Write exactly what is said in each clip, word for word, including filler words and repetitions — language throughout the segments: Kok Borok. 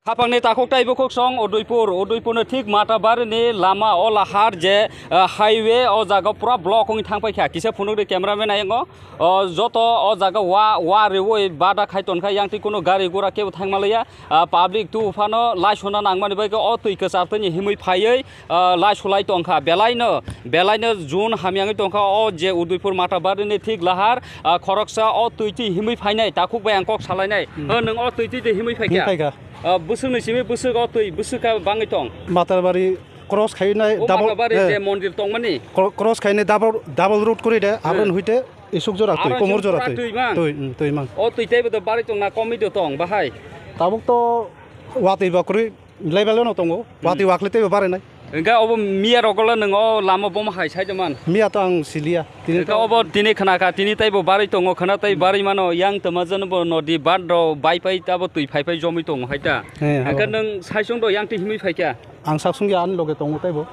Hapangni takhuk tei bukhuk song Udaipur, Udaipurni thik Matabari ni lama o lahar je, ah, highway o jaga pura block wngwi thang paikha. Kisa phunuk di cameraman ayango. O joto o jaga wa, wa riwi bada khai tonkha, yang twi kuno gari gura kebo thang malaya. Ah, public tu phano lai sona nangmani bai o twi kwchar twi ni himwi phaiwi, ah, lai sulai tongkha. Belaino, belaino June hamyangwi tongkha o je Udaipur Matabari ni thik lahar, ah, khoroksa o twi twi himwi phainai, takhuk bai ang kok salainai. Hmm. O nwng o twi twi de himwi phaikha? Himwi phaikha. Ah, bwswk ni simi bwswk o twi bwswk ka bangwi tong? Matabari cross khainai O double, Matabari eh, je mondir tongmani? Cro-, cross khainai double, double road kori de, aboni Hmm. huite isuk jora twi, Aro komor jora pura twi. Twi mang? Twi, mm, twi mang. O twi teibo to bari tong na komwi do tong bahai? Tabuk to watwi ba kwrwi level no tongo, watwi Hmm. wakle teibo barinai. Hingke obo miya rogolo nwng o lama bomo hai sai de man? Miya to ang siliya. Tini Hingke to obo tini khna kha, tini teibo bari tongo khna tei bari mano yang tama jano bo nodi bad ro bai pai tabo twi phai phai jomwi tongo hai ta. He, Hingke habo. Nwng saisong do yang twi himwi phai kha? Ang saksung ya ani loge tongo teibo.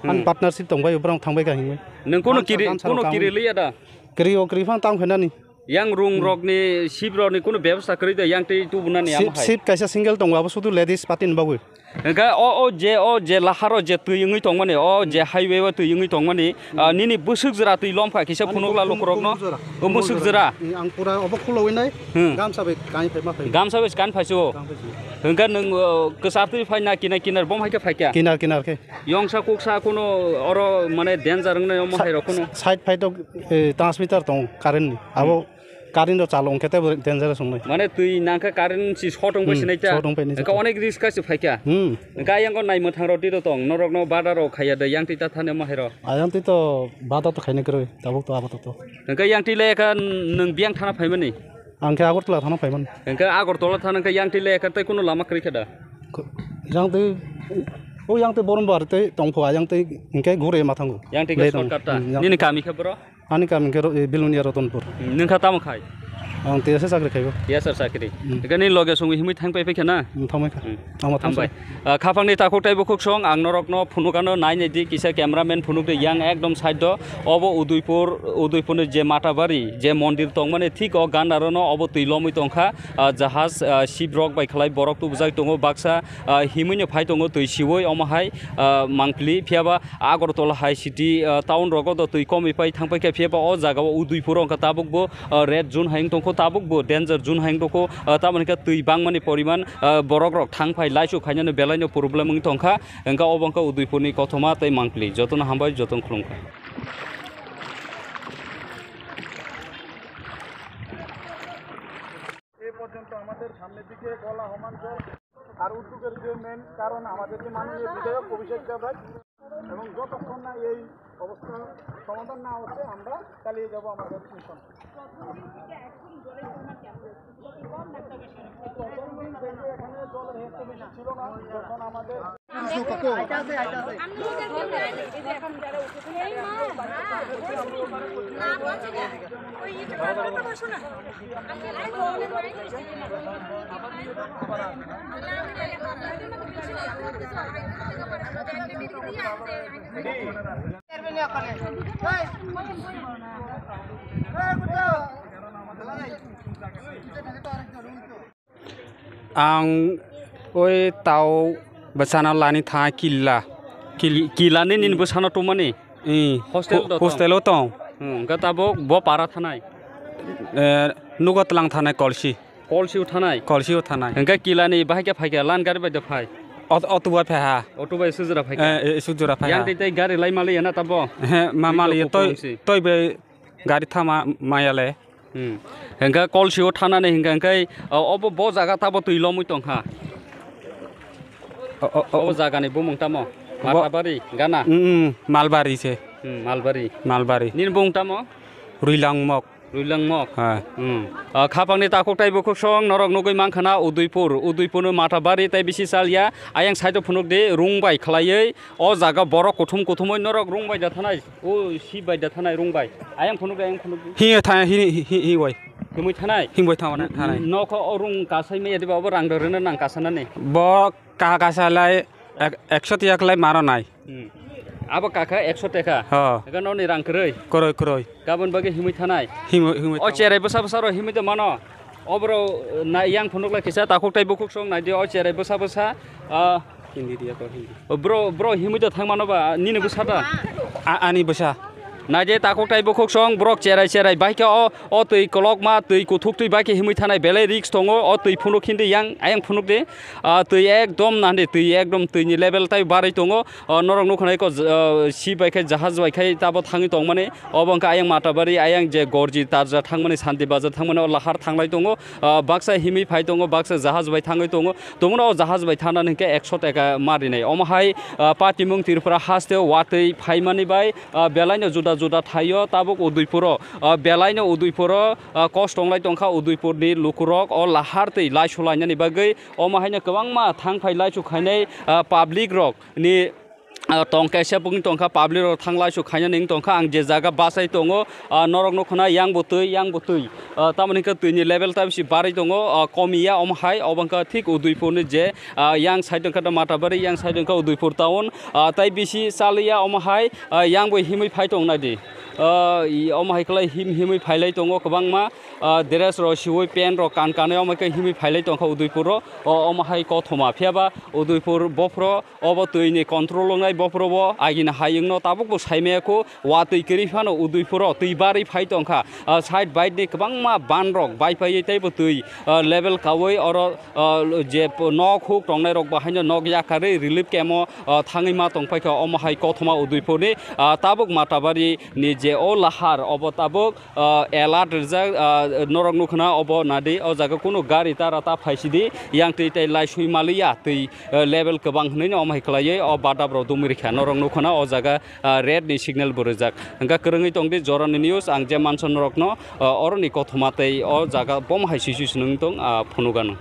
Ani Hmm. partnership tong bai, borok thang bai ka himwi. Nwng kono Gamsa, kiri, gamsa kono rok kiri tangwi. Liya da? Kiri o kiri phano tang phainani. Yang rung Hmm. rokni, sip rokni kono bebostha kwrwi da, yang twi tubunani Sip, amo hai? Sip kaisa single tongo, abo sudu ladies party ni bagwi. Hingke o, o je, o je laharo je twi wngwi tongmani, o je Hmm. highway o twi wngwi tongmani, Hmm. ah, nini bwswk jora twi lomkha kisa Ani phunukla bo lukurokno. Komor jora. O bwswk Komor jora. Jora. Ang pura obo khulogwi nai, Hmm. gamsa bai kain phai ma phai. Gamsa bai kain phaisu. Gamsa bai. Hingke nwng, o, kwchar twi phai na kinar kinar bom hai khe phai kha? Kinar kinar khe. Yongsa kuksa kuno oro mane danger wngnai omo Sa-, hai rok kuno. Side phai tok, eh, transmitter tong current ni. Abo Hmm. current rok chalo wngkhe teibo dangerous wngnai. Mane twi nangkhe current si short wngbai Hmm, sinai ta. Short wngpai nai Hingke ta. Onek risk kaisa phai kha. Hmm. Hingke ayang o nai mwthang rok twi rok tong. Norok no bada rok khaiya de yang twi ta thani omo hai rok. Ayang twi to bada to khaina kwrwi. Tabuk to abo to to. Hingke yang twi le kha nwng biyang thana phaimani? Ang khe Agartala thana phaiman. Hingke Agartala thana hingke yang twi le kha tei kuno lama kwrwi kha da? Ko-, yang twi, o yang twi Borom Bar tei tongpho, yang twi hingke gure ma thango. Yang twi khe Le tong. Shortcut ta? Hmm, yang Nini kami khe boro? Ani kami khe ro-, e, Bilonia Ratanpur. Hmm, nwng kha tamo khai? Ang T S A chakri khaibo. T S A chakri. Hmm. Hingke nini loge songwi himwi thang pai phai kha na? Hmm, thangbai kha. Hmm. Ang ma thang Hambai. Ah, khapangni takhuk tei bukhuk song ang norokno phunukano nai nai di kisa cameraman phunuk di yang ekdom side do. Obo Udaipur, Udaipurni je Matabari, je mondir tongmani thik o gandarono obo twi lomwi tongkha. Ah, jahaj, ah, ship rok bai khlai borok tubujak tongo baksa, ah, himwino phai tongo twi siwi omo hai, ah, mangpili phiyaba Agartala hai city, ah, town rogo do twi komwi pai thang pai kha phiyaba o jaga o Udaipur wngkha tabuk bo, ah, red zone hai wng tongkho tabuk bo danger zone hai wng tongkho, ah, tamoni khe twi bangmani poriman, ah, borok rok thang phai laisu khainani belaino problem wng tongkha. Hingke obo wngkha Udaipurni kothoma tei mangpili. Jotono hambai, jotono khulumkha. এ পর্যন্ত আমাদের সামনের দিকে গলা হমান জল। আর উদ্যোগের যে মেন কারণ আমাদের যে মাননীয় বিধায়ক অভিষেক দেবরায়, এবং যতক্ষণ না এই অবস্থা সমাধান না হচ্ছে আমরা চালিয়ে যাব আমাদের মিশন। প্রথম দিন থেকে এখানে জলের হেলতে বেশি ছিল না, যখন আমাদের Ang oi tao bwsano lani tha killa. Kil-, killa ni nini bwsano tumani? Ee, hostel ho-, do tong? Hostel o tong. Hmm, hwnkhe tabuk bo para thanai? Eh, nugo tlang thanai kolsi. Kolsi o thanai? Kolsi o thanai. Hwnkhe killa ni bahai khe phaikha, lan gari bai da phai? Ot-, oto bai phaiha. Oto bai sujura phaikha? Eh, eh, sujura phaiha. Yang tei tei gari lai maliya na tabo? He, ma maliya, toi, toi bai gari thama maya le. Hmm. Hingke kolsio thanani hingke, hingke, o, obo bo jaga tabo twi lomwi tongkha. O, o, o, obo jagani bumung tamo? Bo- Matabari, Gana? Mm, mm, Malbari se. Hmm, Malbari. Malbari. Nini bumung tamo? Ruilangmok. Ruilangmok? Ha. Hmm. O, khapangni takhuk tei bukhuk song norok nugui mankha na Udaipur. Udaipurno Matabari tei bisi salya. Ayang side o phunuk di, rung bai khlaiwi. O jaga borok kuthum kuthumwi norok rung bai da thanai. O si bai da thanai rung bai. Ayang phunuk, ayang phunuk. Hi tha-, hi, hi, hi, hi bai. Himwi thanai? Himwi thanai, thanai. Nokho o rung kasai maya diba obo rang rwna nang kasanani? Bo ka-, kasa lai ek-, ekso tiya klai maro nai. Hmm. Abo kakha ekso teka? Ho. Ega noni rang kwrwi? Kwrwi, kwrwi. Gabon bagwi himwi thanai? Himwi, himwi thanai. O cherai bwsa bwsa ro himwi de mano? O bro, na yang phunuk lai kisa takhuk tai bukhuk song nai di o cherai bwsa bwsa. Ah, Hindi diya to Hindi. Bro, bro, himui da thang mano ba, nini bwsa da? A-, ani bwsa. Nai di takhuk tai bukhuk song, brok cherai cherai, bai khe o, o twi kolok ma, twi kuthuk twi bai khe himui thanai, belai risk tongo, o twi phunuk hindi yang, ayang phunuk di. Ah, twi ekdom nandi, twi ekdom twi ni level tai barai tongo. O norok nukha nai ko, ah, si bai khe jahaj bai khe tabo thangwi tongmani. Obo wngkha ayang Matabari, ayang je Gorji Tarja thangmani, Santi Bazar thangmani, o lahar thanglai tongo. Ah, baksa himwi phai tongo, baksa jahaj bai thangwi tongo. Tongmano o jahaj bai thanani hinkhe ekso taka ma rinai. Omo hai, ah, patimung Tripura haste watwi phaimani bai, ah, belaino juda juda thaio tabuk Udaipuro. Ah, belaino Udaipuro, ah, kosto wnglai tongkha Udaipurni lukurok o lahar twi laisu lainani bagwi. Omo haino kwbangma thang phai laisu khainai, ah, public rok ni, ah, tong kaisa bwkni tongkha, public rok thang laisu khaina ning tongkha, ang je jaga bachai tongo, ah, norok nukho na yang bo twi, yang bo twi. Ah, tamoni hwnkhe twi ni level ta bisi barwi tongo, ah, komiya omo hai, obo wngkha thik Udaipur ni je, ah, yang side wngkha Matabari, yang side wngkha Udaipur town, ah, tai bisi chaliya omo hai, ah, yang bo himwi phai tong nai di. Ah, i-, omo hai khlai him himwi phailai tongo kwbangma, ah, dress rok siwi pant rok kan kanwi omo khe himwi phailai tongkha Udaipur o, o-, omo hai kothoma. Phiya ba Udaipur bophro obo twi ni control wngnai, bophro bo agini hayung no tabuk bo saimaya kho, watwi kwrwi phano Udaipur o twi barwi phai tongkha. Ah, side bike ni kwbangma ban rok bai phaiwi teibo twi, ah, level kawi oro, ah, je p-, nok huk tongnai rok bo haino nok yakarwi relief camp o, ah, thangwi ma tong paikha omo hai kothoma Udaipur ni, ah, tabuk Matabari ni je o lahar obo tabuk, ah, alert rijak, ah, norok nukha na obo nadi o jaga kunu gari ta rata phaisidi yang twi tai lai sui maliya twi, ah, level kwbang hwnwi no omo hai khlaiwi o badap rok dumui rikha norok nukha na o jaga, ah, red ni signal bo rijak. Hwnkha kwrwngwi tongdi jorani news ang je mansa norokno, ah, oroni kothoma tei o jaga bomo hai sui sui swnwi tong, ah, phunukgano.